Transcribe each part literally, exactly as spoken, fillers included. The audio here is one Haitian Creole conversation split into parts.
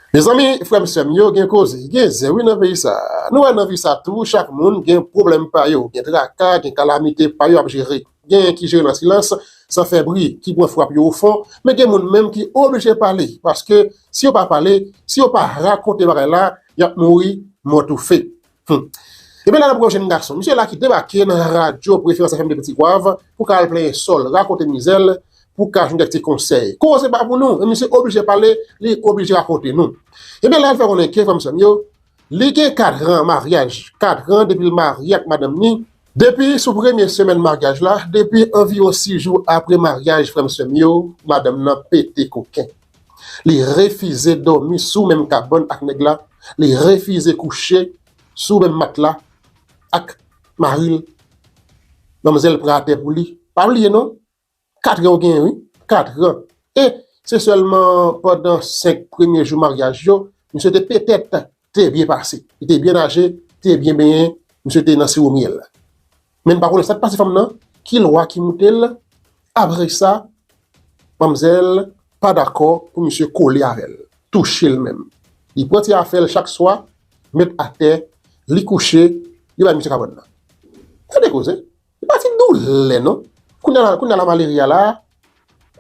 Mezanmi, frè m, sè m yo, gen koze, gen zen wi nan peyi sa. Nou wè nan vi sa tou, chak moun gen pwoblèm pa yo, gen traka, gen kalamite pa yo ap jere. Genyen ki jere nan silans, san fè bri, ki pran frap yo o fon, men gen moun menm ki oblije pale, paske si yo pa pale, si yo pa rakonte bagay la, y ap mouri mò toufe. Hmm. Ebyen la n ap wè yon jenn gason, misye la ki debake nan radyo Preferans F M depi Ti Kwav pou ka al plenyen sò l, rakonte mizè l, pou ka jwenn kèk ti konsèy. Koze pa pou nou, men misye oblije pale, li oblije rakonte nou. Ebyen la l fè konnen ke, frè m, sè m yo, li gen kat an maryaj, kat an depi l marye ak madanm ni. Depi sou premye semèn maryaj la, depi anviwon sis jou apre maryaj, frè m, sè m yo, madanm nan pete koken. Li refize dòmi sou menm kabann ak nèg la, li refize kouche sou menm matla ak mari l. Manmzèl pran atè pou li. Pa bliye non, kat an w genyen wi, kat an. E se sèlman pandan senk premye jou maryaj yo, misye te petèt te byen pase. Li te byen naje, te byen benyen, misye te nan siwo myèl. Men n pa konnen sa k pase fanm nan, ki lwa ki moute l. Apre sa, manmzèl pa dakò pou misye kole avè l, touche l menm. Li pran ti afè l chak swa, met atè, li kouche, li bay misye kabann nan. Tande koze, li pa ti doulè non. Kounye a la, kounye a la malere a la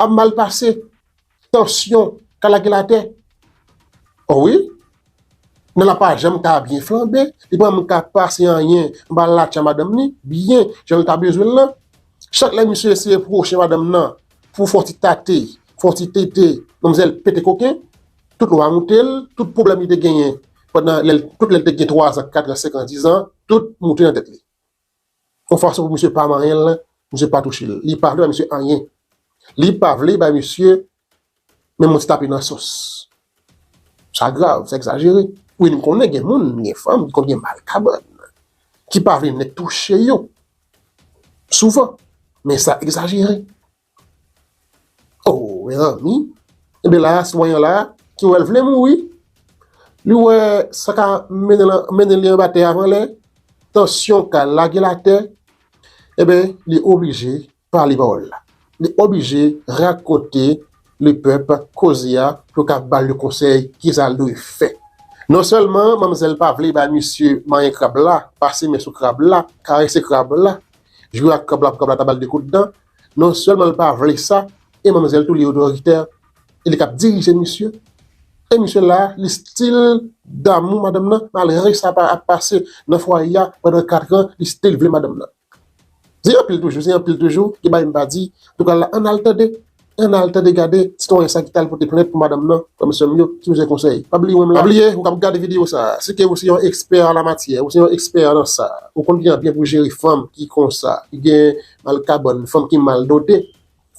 ap mal pase. Tansyon ka lage l atè. O wi, men l pa janm ka byen flanbe, li pa janm ka pase anyen anba latch a madanm ni byen jan l ta bezwen l lan. Chak lè misye eseye pwoche madanm nan pou fè yon ti tate, fè yon ti tete, manmzèl pete koken, tout lwa moute l, tout pwoblèm li te genyen pandan lè l, tout lè l te gen twa zan, kat an, senk an, diz an, tout moute nan tèt li. Yon fason pou misye pa manyen l, misye pa touche l. Li pa vle bay misye anyen. Li pa vle bay misye menm yon ti tape nan sòs. Sa grav, sa egzajere. Wi, m konnen gen moun, gen fanm ki konn gen mal kabann, ki pa vle nèg touche yo. Souvan. Men sa egzajere. O, mezanmi. Ebyen la, sitwayen la, ki wè l vle mouri, li wè sa ka mennen l, mennen li anba tè avan lè, tansyon ka lage l atè, ebyen, li oblije pale pawòl la. Li oblije rakonte lepèp koze a pou yo ka ba l de konsèy kisa l dwe fè. Non sèlman manmzèl pa vle bay misye manyen krab la, pase men sou krab la, karese krab la, jwe ak krab la pou krab la ta ba l de kout dan, non sèlman l pa vle sa, e manmzèl tou li otoritè, e li k ap dirije misye. E misye la, li still damou madanm nan, malgre sa pa ap pase nan fwaye a pandan kat an, li still vle madanm nan. Se anpil toujou, se anpil toujou, gen bagay m pa di. Antouka la, ann al tande, ann al tande gade, sitwayen sa ki t al pote plent pou madanm nan, frè m sè m yo, ki bezwen konsèy. Pa bliye, ou menm la, pa bliye, ou k ap gade videyo sa, si ke ou se yon ekspè an la matyè, ou se yon ekspè nan sa, ou konn byen byen pou jere fanm ki konsa, ki gen mal kabann, fanm ki mal dote,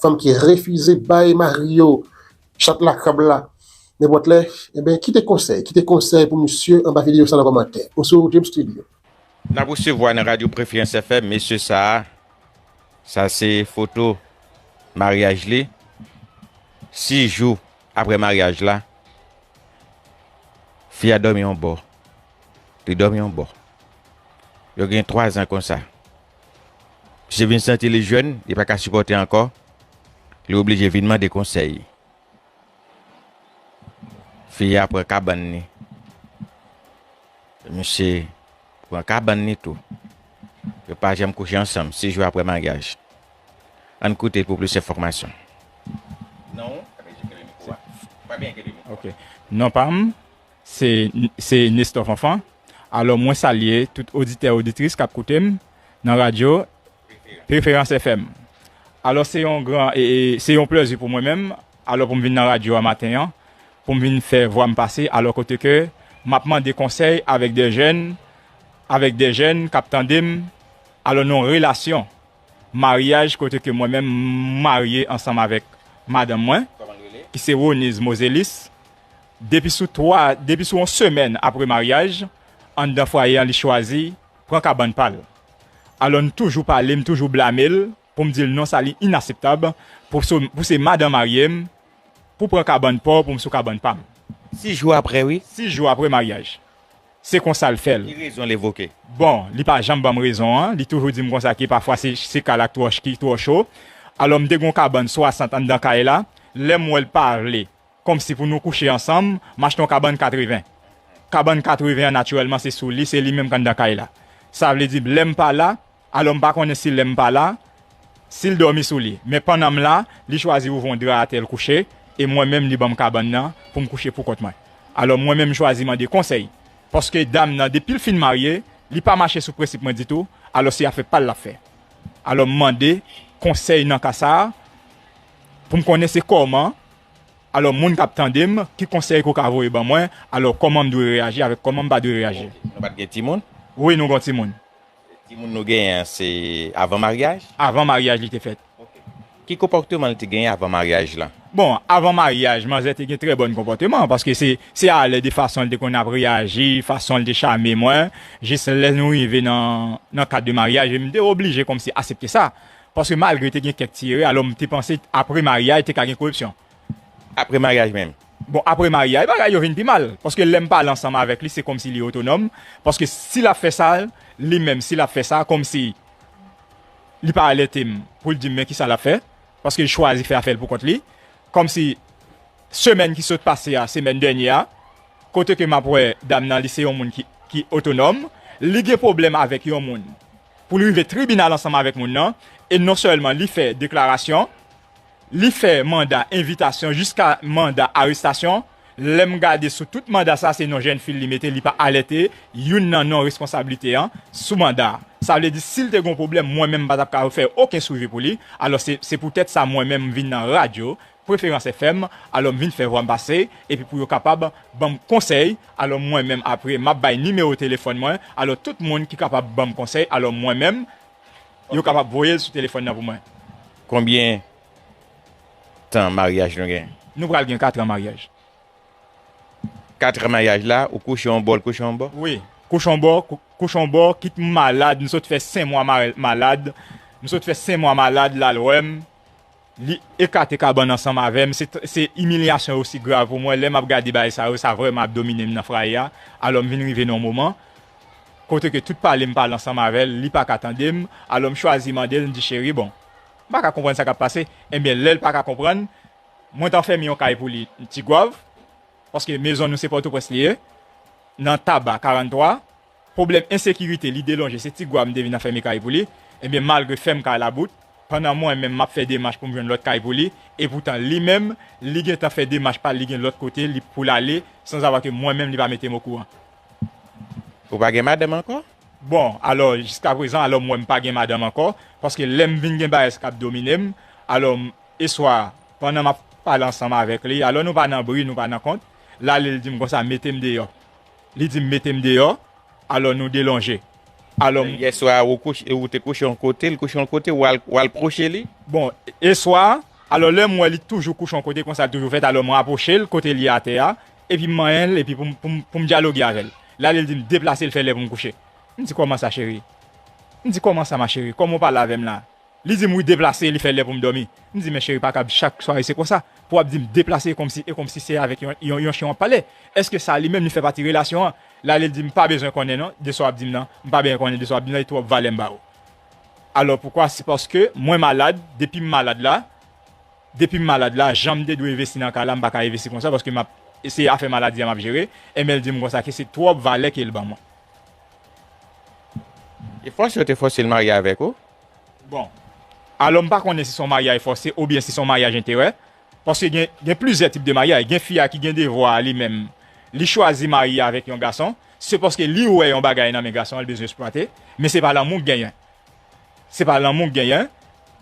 fanm ki refize bay mari yo chat lakrab la, nenpòt lè, ebyen, kite konsèy, kite konsèy pou misye anba videyo sa nan kòmantè. Ou sou Dream Studio. N ap resevwa nan radyo Preferans F M mesye sa a. Sa se foto maryaj li. Sis jou apre maryaj la, fi a dòmi yon bò. Li dòmi yon bò. Yo gen twa zan konsa. Misye vin santi li jwenn, li pa ka sipòte ankò. Li oblije vin mande konsèy. Fi a pran kabann li. Misye pran kabann li tou. Yo pa janm kouche ansanm, sis jou apre maryaj. Ann koute l pou plis enfòmasyon. Non, kenbe mikwo a. Pa byen kenbe mikwo a. Ok. Non pa m, se, se Nestor Fanfan. Alò, mwen salye tout oditè, oditris k ap koute m nan radyo Preferans F M. Alò, se yon gran, e, e, se yon plèzi pou mwen menm, alò, pou m vin nan radyo a maten an, pou m vin fè vwa m pase, alò, kote ke m ap mande konsèy avèk de jèn, avèk de jèn k ap tande m, alò, nan yon relasyon maryaj, kote ke mwen menm, m marye ansanm avèk madanm mwen, ki se Roniz Mozelis. Depi sou twa, depi sou yon semèn apre maryaj, anndan fwaye an, li chwazi pran kabann pa l. Alò, m toujou pale, m toujou blame l, pou m di l non, sa li inaseptab, pou se, pou se madan marye m, pou pran kabann pa w, pou m sou kabann pa m. Sis jou apre, wi. Sis jou apre maryaj. Se konsa l fè l. Ki rezon l evoke? Bon, li pa janm ban m rezon an, li toujou di m konsa ke pafwa se, se kay la k twò ch-, ki twò cho. Alò, m te gen yon kabann swasant anndan kay la, lè m wè l pa vle kòmsi pou nou kouche ansanm, m achte yon kabann katreven. Kabann katreven an, natirèlman, se sou li, se li menm k anndan kay la. Sa vle di, lè m pa la, alò m pa konnen si lè m pa la, si l dòmi sou li. Men pandan m la, li chwazi ouvri yon dra atè, l kouche, e mwen menm, li ban m kabann nan pou m kouche pou kont mwen. Alò, mwen menm, m chwazi mande konsèy. Paske dam nan, depi l fin marye, li pa mache sou prensip mwen ditou, alò se afè pa l l ap fè. Alò, m mande konsèy nan ka sa a, pou m konnen se kòman, alò, moun k ap tande m, ki konsèy ke w ka voye ban mwen, alò, kòman m dwe reyaji avèk kòman m pa dwe reyaji. Nou pa t gen timoun? Wi, nou gen yon timoun. Timoun nou genyen an, se avan maryaj? Avan maryaj li te fèt. Ok. Ki konpòteman l te genyen avan maryaj la? Bon, avan maryaj, manzè te gen trè bòn konpòteman, paske se, se alè de fason l te konn ap reyaji, fason l te chame mwen, jis lè nou rive nan, nan kad de maryaj, e m te oblije kòmsi aksepte sa. Paske malgre te gen kèk ti erè, alò m te panse apre maryaj, te ka gen korepsyon. Apre maryaj menm? Bon, apre maryaj, bagay yo vin pi mal. Paske lè m pale ansanm avèk li, se kòmsi li otonòm. Paske si l ap fè sa, li menm, si l ap fè sa, kòmsi li pa alète m pou l di m men kisa l ap fè. Paske l chwazi fè afè l pou kont li. Kòmsi semèn ki sot pase a, semèn dènye a, kote ke m ap wè dam nan, li se yon moun ki, ki otonòm, li gen pwoblèm avèk yon moun. Pou l rive tribinal ansanm avèk moun nan, e non sèlman li fè deklarasyon, li fè manda envitasyon jiska manda arestasyon. Lè m gade sou tout manda sa, se non jèn fi l li mete, li pa alète youn nan non responsablite an sou manda a. Sa vle di, si l te gen yon pwoblèm, mwen menm m pa t ap ka fè okenn swivi pou li. Alò, se, se poutèt sa mwen menm m vin nan radyo, Preferans F M, alò m vin fè vwa m pase, epi pou yo kapab ban m konsèy, alò mwen menm apre, m ap bay nimewo telefòn mwen, alò tout moun ki kapab ban m konsèy, alò mwen menm, yo kapab voye l sou telefòn nan pou mwen. Konbyen tan maryaj nou gen? Nou pral gen kat an maryaj. Kat an maryaj la, ou kouche yon bò, l kouche yon bò? Wi, kouche yon bò, kou-, kouche yon bò, kit m malad, m sot fè senk mwa ma-, malad, m sot fè senk mwa malad, l al wè m, li ekate kabann ansanm avè m, se, se imilyasyon osi grav pou mwen, lè m ap gade bagay sa yo, sa vrèman ap domine m nan fraye a, alò m vin rive nan yon moman, kote ke tout pale m pale ansanm avè l, li pa ka tande m, alò m chwazi mande l, m di, cheri, bon, m pa ka konprann sa k ap pase, ebyen, lè l pa ka konprann, mwen t anfèmen yon kay pou li, Tigwav, paske mezon nou se Pòtoprens li ye, nan Taba karannntwa, pwoblèm ensekirite, li delonje, se Tigwav m te vin anfèmen kay pou li, ebyen, malgre fè m kay la bout, pandan mwen menm m ap fè demach pou m jwenn lòt kay pou li, epoutan li menm, li gentan fè demach pa l, li gen lòt kote li pou l ale, sanzavwa ke mwen menm li pa mete m okouran. Ou pa gen madanm ankò? Bon, alò, jiskaprezan, alò, mwen, m pa gen madanm ankò, paske lè m vin gen bagay sa k ap domine m, alò, m, eswa, pandan m ap pale ansanm avèk li, alò, nou pa nan bri, nou pa nan kont, l ale, l di m konsa, mete m deyò. Li di m, mete m deyò, alò, nou delonje. Alò, m, yèswa, ou kouche, ou te kouche yon kote, l kouche yon kote, w al, w al pwoche li? Bon, eswa, alò, lè m wè li toujou kouche yon kote, konsa l toujou fèt, alò, m rapwoche l, kote li atè a, epi m manyen l, epi pou m, pou m, pou m dyaloge avè l. L ale, l di m deplase, l fè lè pou m kouche. M di, kòman sa, cheri? M di, kòman sa, ma chérie? Kòman w pale avè m la? Li di m, wi, deplase, li fè lè pou m dòmi. M di, men cheri, pa kab chak sware se konsa. Pou w ap di m deplase, e kòmsi, e kòmsi se avèk yon, yon, yon chen w ap pale. Èske sa li menm, li fè pati relasyon an? L ale, l di m, pa bezwen konnen non, de sa w ap di m nan. M pa bezwen konnen de sa w ap di m nan, e twòp valè m ba ou. Alò, poukwa? Se paske mwen malad, depi m malad la, Depi m malad la, jan m te dwe envesti nan kay la, m pa ka envesti konsa, paske m ap, se afè maladi a m ap jere. Enben, l di m konsa ke se twòp valè ke l ban mwen. E fòse yo te fòse l marye avèk ou? Bon. Alò, m pa konnen si se yon maryaj fòse oubyen si se yon maryaj enterè. Paske gen, gen plizyè tip de maryaj. Gen fi a ki gen devwa a li menm. Li chwazi marye avèk yon gason. Se paske li wè yon bagay nan men gason an, li bezwen eksplwate. Men se pa lanmou k genyen. Se pa lanmou k genyen,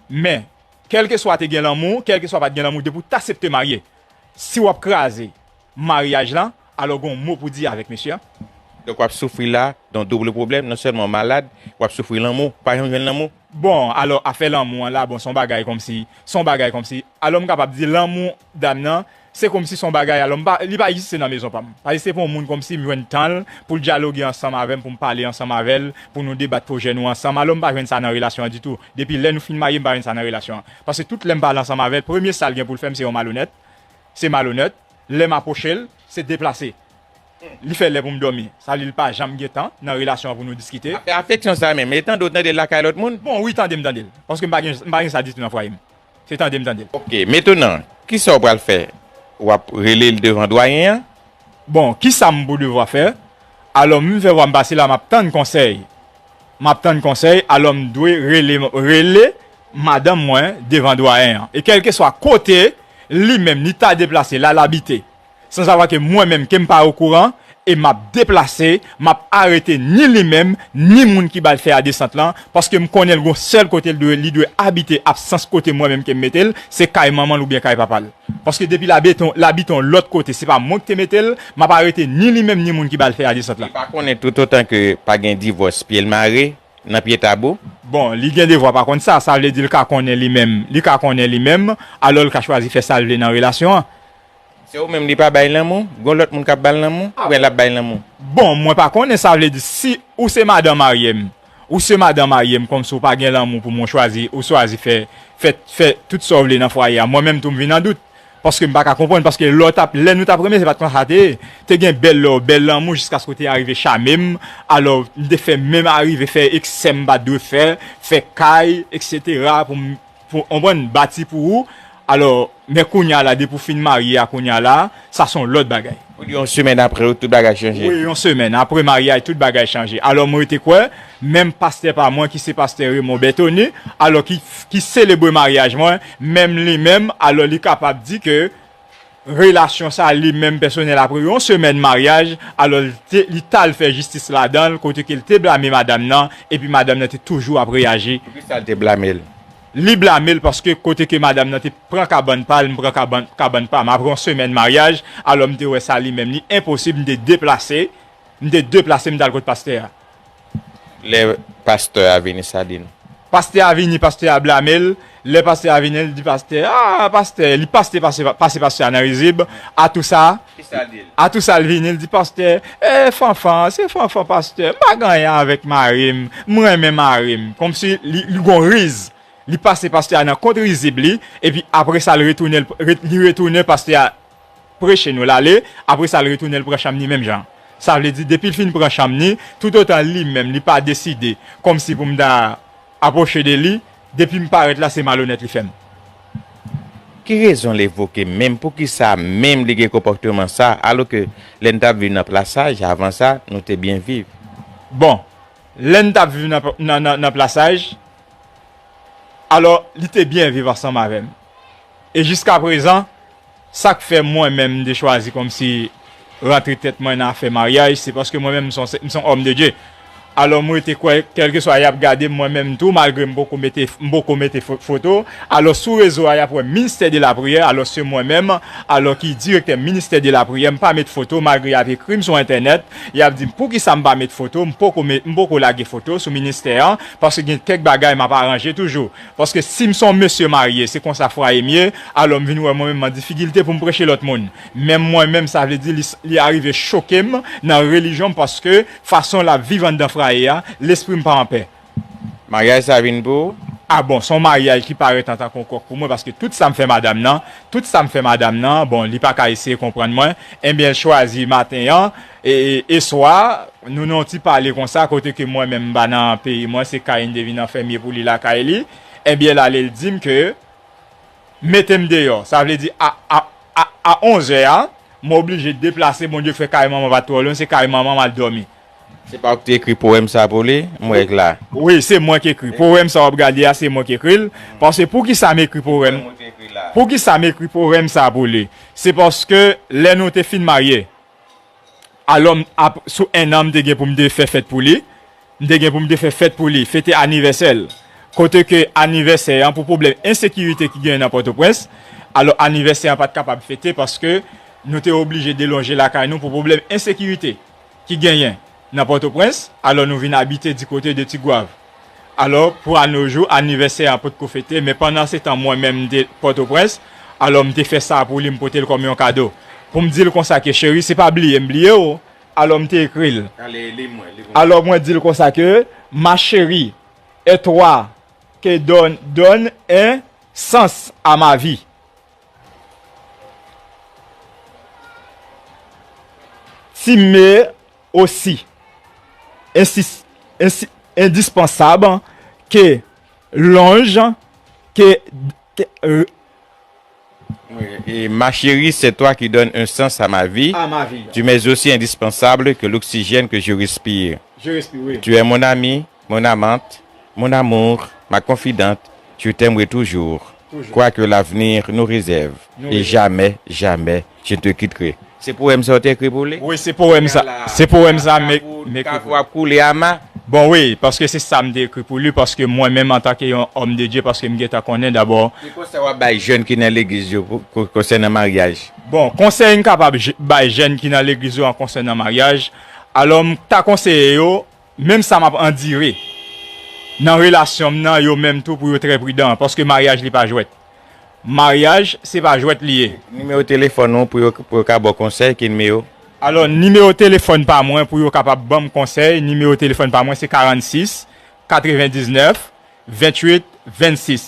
men kèlkeswa te gen lanmou, kèlkeswa pa t gen lanmou, depi w t aksepte marye, si w ap kraze maryaj lan, alò gen yon mo pou di avèk mesye an. Donk w ap soufri la, yon doub pwoblèm, non sèlman w malad, w ap soufri lanmou, w pa janm jwenn lanmou. Bon, alò afè lanmou an la, bon, se yon bagay kòmsi, se yon bagay kòmsi, alò m kapab di lanmou dam nan, se kòmsi se yon bagay, alò, m pa, li pa egziste nan mezon pa m. Pa egziste pou yon moun kòmsi m jwenn tan l, pou l dyaloge ansanm avè m, pou m pale ansanm avè l, pou nou debat pwojè nou ansanm. Alò, m pa jwenn sa nan relasyon an ditou. Depi lè nou fin marye, m pa jwenn sa nan relasyon an. Paske tout lè m pale ansanm avè l, premye sa l gen pou l fè m, se yon malonèt. Se malonèt. Lè m apwoche l, se deplase. Li fè lè pou m dòmi. Sa vle di l pa janm gen tan nan relasyon an pou nou diskite. Afè afeksyon sa menm, e tande w tande l lakay lòt moun? Bon, wi, tande m tande l. Paske m pa gen, m pa gen sa ditou nan fwaye m. Se tande m tande l. Ok, mentnan, kisa w pral fè? W ap rele l devan dwayen an? Bon, kisa m pou devwa fè? Alò, m vin fè vwa m pase la, m ap tann konsèy. M ap tann konsèy, alò m dwe rele, rele madanm mwen devan dwayen an. E kèlkeswa kote li menm li ta deplase, la l abite, san sava ke mwen menm ke m pa okouran, e m ap deplase, m ap arete ni li menm, ni moun ki ba l fè a desant lan, paske m konnen l gon sèl kote l dwe, li dwe abite, absans kote mwen menm ke m mete l, se kay manman l oubyen kay papa l. Paske depi l abite, l abite yon lòt kote, se pa mwen ki te mete l, m ap arete ni li menm, ni moun ki ba l fè a desant lan. Li pa konnen toutotan ke pa gen divòs, pye l mare nan pye tab ou? Bon, li gen devwa pa konn sa, sa vle di l ka konnen li menm, li ka konnen li menm, alò l ka chwazi fè sa l vle nan relasyon an. Se ou menm li pa bay lanmou? Gon lòt moun k ap ba l lanmou? Oubyen l ap bay lanmou? Bon, mwen pa konnen, sa vle di si ou se madan marye m, ou se madan marye m, kòmsi w pa gen lanmou pou mwen, w chwazi, ou chwazi fè, fè, fè tout sa w vle nan fwaye a. Mwen menm tou m vin an dout. Paske m pa ka konprann, paske lè w t ap, lè nou t ap renmen, se pa t konsa te ye. Te gen bèl love, bèl lanmou, jiskaske w te arive chame m. Alò, m te fè menm arive fè eksè m pa t dwe fè, fè kay, etsetera, pou m pou, w konprann, bati pou ou. Alò, men kounye a la, depi w fin marye a kounye a la, sa se yon lòt bagay. Ou di yon semèn apre, tout bagay chanje? Wi, yon semèn apre maryaj, tout bagay chanje. Alò, mwen rete kwè, menm pastè pa mwen, ki se pastè Raymond Berthony, alò, ki, ki selebre maryaj mwen, menm li menm, alò, li kapab di ke relasyon sa li menm pèsonèl apre yon semèn maryaj, alò, li te, li t al fè jistis ladan l, kote ke l te blame madanm nan, epi madanm nan te toujou ap reyaji. Poukisa l te blame l? Li blame l paske kote ke madanm nan te pran kabann pa l, m pran kabann, kabann pa m. Apre yon semèn maryaj, alò m te wè sa li menm li enposib, m te deplase, m te deplase, m t al kot pastè a. Lè pastè a vini, sa di nou? Pastè a vini, pastè a blame l. Lè pastè a vini, l di pastè, ah, pastè, li pase, pase, pase pastè a nan rizib, atousa, Kisa l di l? Atousa l vini, l di pastè, eh, Fanfan, se Fanfan pastè, m pa gen anyen avèk mari m, m renmen mari m. Kòmsi li, li gon riz. Li pase pastè a nan kont rizib li, epi apre sa, l retounen, l re-, li retounen, pastè a preche nou, l ale, apre sa, l retounen, l pran chanm ni menm jan. Sa vle di, depi l fin pran chanm ni, toutotan li menm, li pa deside, kòmsi pou m ta apwoche de li, depi m parèt la, se malonèt li fè m. Ki rezon l evoke menm? Poukisa menm li gen konpòteman sa, alò ke lè n t ap viv nan Plasaj, avan sa, nou te byen viv? Bon, lè n t ap viv nan, nan, nan, nan Plasaj, alò, li te byen viv ansanm avè m. E jiskaprezan, sa k fè mwen menm m te chwazi kòmsi rantre tèt mwen nan afè maryaj, se paske mwen menm m se yon, m se yon òm de Dye. Alò, mwen te kwè, kèlkeswa y ap gade m, mwen menm tou, malgre m poko mete, m poko mete fo-, foto. Alò, sou rezo a, y ap wè Ministère de la Prière, alò, se mwen menm, alò, ki direktè Ministère de la Prière, m pa met foto, malgre y ap ekri m sou entènèt, y ap di m poukisa m pa met foto, m poko met, m poko lage foto sou ministè an, paske gen kèk bagay m ap aranje toujou. Paske si m se yon mesye marye, se konsa fwaye m ye, alò m vin wè mwen menm m an difikilte pou m preche lòt moun. Menm mwen menm, sa vle di li, li arive choke m nan relijyon m, paske fason l ap viv anndan fwaye a, lespri m pa anpè. Maryaj sa vin pou ou? A bon, se yon maryaj ki parèt antanke yon kòk pou mwen, paske tout sa m fè madanm nan, tout sa m fè madanm nan, bon, li pa ka eseye konprann mwen, enben l chwazi maten an, e, e, e swa, nou nan yon ti pale konsa, kote ke mwen menm m pa nan peyi mwen, se kay m te vin an fèmye pou li lakay li, enben l ale l di m ke mete m deyò. Sa vle di a, a, a, a onz è a, mwen oblije deplase, Bondye fè kay manman pa t twò lwen, se kay manman m al dòmi. Se pa ou ki te ekri powèm sa pou li? M wè l la. Wi, se mwen ki ekri. Powèm sa w ap gade a, se mwen ki ekri l. Paske poukisa m ekri powèm? Poukisa m ekri powèm sa pou li? Se paske lè nou te fin marye, alò, m ap, sou en an, m te gen pou m te fè fèt pou li. M te gen pou m te fè fèt pou li, fete anivèsè l. Kote ke anivèsè an, pou pwoblèm ensekirite ki genyen nan Pòtoprens, alò, anivèsè an pa t kapab fete paske nou te oblije delonje lakay nou pou pwoblèm ensekirite ki genyen nan Pòtoprens, alò nou vin abite di kote de Tigwav. Alò, pou anojou, anivèsè a potko fete, men pandan se tan, mwen menm, m te Pòtoprens, alò m te fè sa pou li, m pote l kòm yon kado. Pou m di l konsa ke, cheri, se pa bliye m bliye w, alò m te ekri l. Ale, li mwen, li mwen. Alò, mwen di l konsa ke, ma chérie, et toi, que donne, donne un sens à ma vie. Tu m'es aussi insis-, insi-, indispensable que l'ange, que, que, euh, Oui, et ma chérie, c'est toi qui donnes un sens à ma vie. À ma vie. Tu m'es aussi indispensable que l'oxygène que je respire. Je respire, oui. Tu es mon ami, mon amante, mon amour, ma confidente. Je t'aimerai toujours. Toujours. Quoi que l'avenir nous réserve. Nous Et réserve. Jamais, jamais, je ne te quitterai. Se powèm sa w te ekri pou li? Wi, se powèm sa. Se powèm sa m ekri. Kafou ap koule ama. Bon, wi, paske se sa m te ekri pou li, paske mwen menm, antanke yon òm de Dye, paske m gentan konnen dabò. Ki konsèy w ap bay jèn ki nan legliz yo pou- pou- konsènan maryaj? Bon, konsèy m kapab j- bay jèn ki nan legliz yo an konsènan maryaj, alò m ta konseye yo, menm sa m ap andire nan relasyon m nan, yo menm tou pou yo trè pridan, paske maryaj li pa jwèt. Maryaj, se pa jwèt li ye. Nimewo telefòn ou pou yo, pou yo ka ba w konsèy, ki nimewo? Alò, nimewo telefòn pa mwen pou yo kapab ban m konsèy, nimewo telefòn pa mwen se karannsis, katrevendiznèf, venntuit, vennsis.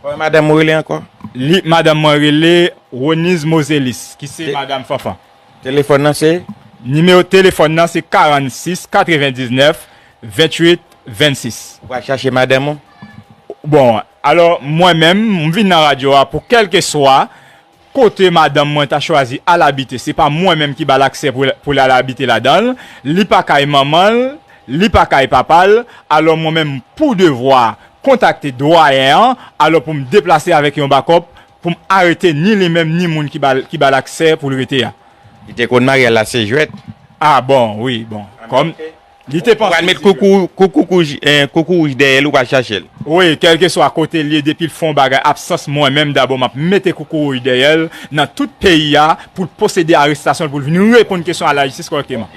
Kòman madanm ou rele ankò? Li, madanm mwen rele Roniz Mozelis, ki se Te- madanm Fanfan. Telefòn nan se? Nimewo telefòn nan se karannsis, katrevendiznèf, venntuit, vennsis. Ou pral chache madanm ou? Bon, alò, mwen menm, m vin nan radyo a pou kèlkeswa kote madanm mwen ta chwazi al abite. Se pa mwen menm ki ba l aksè pou, pou l al abite ladan l. Li pa kay manman l, li pa kay papa l. Alò, mwen menm, pou devwa, kontakte dwayen an, alò pou m deplase avèk yon bakòp, pou m arete ni li menm, ni moun ki ba l, ki ba l aksè pou l rete a. Li te konn marye a la se jwèt. Ah bon, wi, bon. Kòm li te Ou pral panse. met koukou, koukou, koukou, eh, koukou wouj dèyè l, ou pral chache l. Wi, kèlkeswa kote l ye, depi l fè yon bagay, absans mwen menm, dabò, m ap mete koukou wouj dèyè l nan tout peyi a pou l posede arestasyon l, pou l vin reponn kesyon a lajistis kòrèkteman.